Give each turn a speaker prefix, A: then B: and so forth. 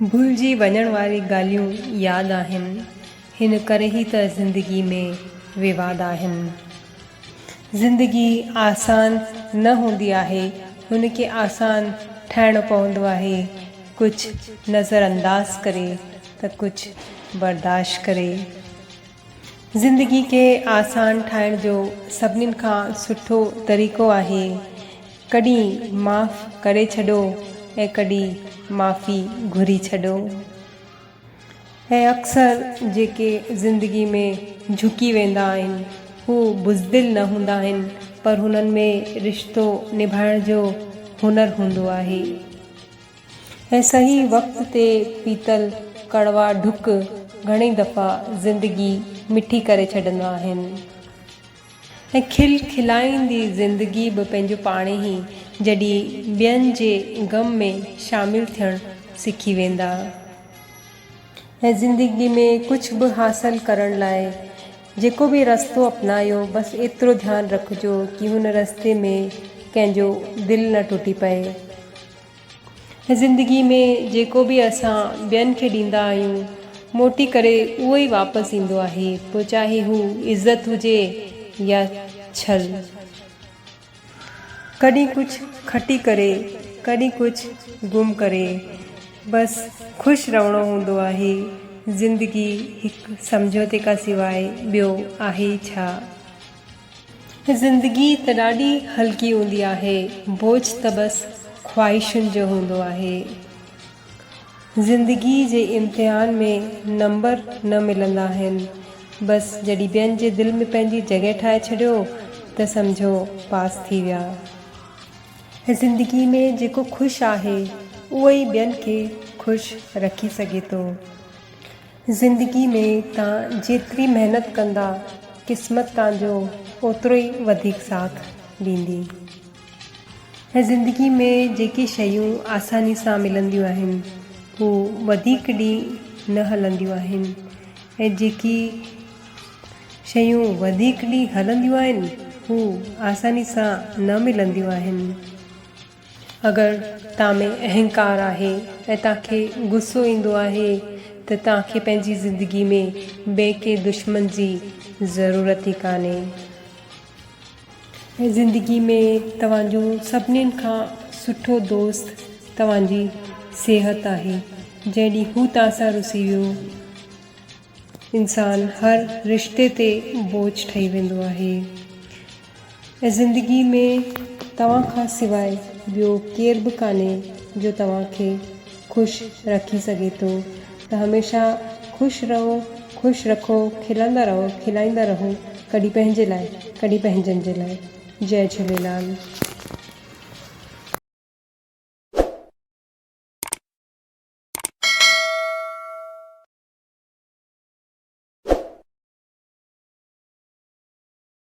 A: ڀلجي وڃڻ واري ڳالهيون ياد آهن، هن ڪري ئي ته زندگي ۾ وواد آهن. زندگي آسان نه هوندي آهي، هن کي آسان ٺاهڻو پوندو آهي، ڪجهه نظر انداز ڪري ته ڪجهه برداشت ڪري. زندگي کي آسان ٺاهڻ جو سڀنين کان سٺو طريقو آهي ڪڏهن معاف ڪري ڇڏو ۽ ڪڏهن معافي گهري ڇڏو. ۽ اڪثر جيڪي زندگي ۾ جهڪي ويندا آهن هو بزدل نه هوندا آهن پر هنن ۾ رشتو نڀائڻ جو هنر هوندو آهي. ۽ صحيح وقت تي پيتل ڪڙوا ڍڪ گهڻي دفعا زندگي مٺي ڪري ڇڏندا آهن. ۽ کل کلائيندي زندگي به پنهنجو پاڻيهي جڏهن ٻين جي غم ۾ شامل ٿيڻ سکي ويندا. ۽ زندگي ۾ ڪجهه به حاصل ڪرڻ لاء جيڪو به رستو اپنايو بس ايترو ڌيان رکجو ڪي هن رستي ۾ ڪنهن جو دل نه ٽٽي پئي. زندگي ۾ جيڪو به اسان ٻين کي ڏيندا آهيون موٽي ڪري اهو ئي واپس ايندو آهي پوء چاهي هو عزت هجي يا ڇل. ڪڏهن ڪجهه کٽي ڪري ڪڏهن ڪجهه گم ڪري بس خوش رهڻو هوندو آهي زندگي هڪ سمجهوتي کان سواء ٻيو آهي ئي ڇا. زندگي ته ڏاڍي هلڪي هوندي آهي، بوجهه ته بس خواهشن جو هوندو آهي. زندگي جي امتحان ۾ نمبر نه ملندا آهن، بس جڏهن ٻين جي دل ۾ پنهنجي جڳهه ٺاهي ڇڏيو ته سمجهو پاس ٿي ويا. زندگي ۾ جيڪو خوش آهي، اهو ئي ٻين کي خوش رکي سگهي ٿو. زندگي ۾ تان جيتري محنت ڪندا قسمت تان جو اوترو ئي وڌيڪ ساٿ ڏيندي. ۽ زندگي ۾ جيڪي شيون آساني سان ملنديون آهن هو وڌيڪ ڏينهن نه هلنديون آهن ۽ جيڪي شيون وڌيڪ ڏينهن هلنديون آهن هو آساني سان نه ملنديون آهن. اگر توهان ۾ اهنڪار آهي ۽ توهان کي غصو ايندو آهي ته توهان کي پنهنجي زندگي ۾ ٻئي ڪنهن دشمن جي ضرورت ئي ڪانهي. ۽ زندگي ۾ توهان جو سڀني کان سٺو دوست توهان جي صحت آهي جنهن ڏينهن هو توهان سان رسي ويو انسان هر رشتي تي بوجهه ٺهي ويندو آهي ۽ زندگي ۾ توهان کان سواء ٻيو ڪير به ڪانهي جو توهان کي خوش رکي سگهي ٿو ته هميشه خوش رهو خوش رکو کلندا رهو کلائيندا رهو ڪڏهن پنهنجي لاء ڪڏهن پنهنجن جي لاء جئي جهوليلال.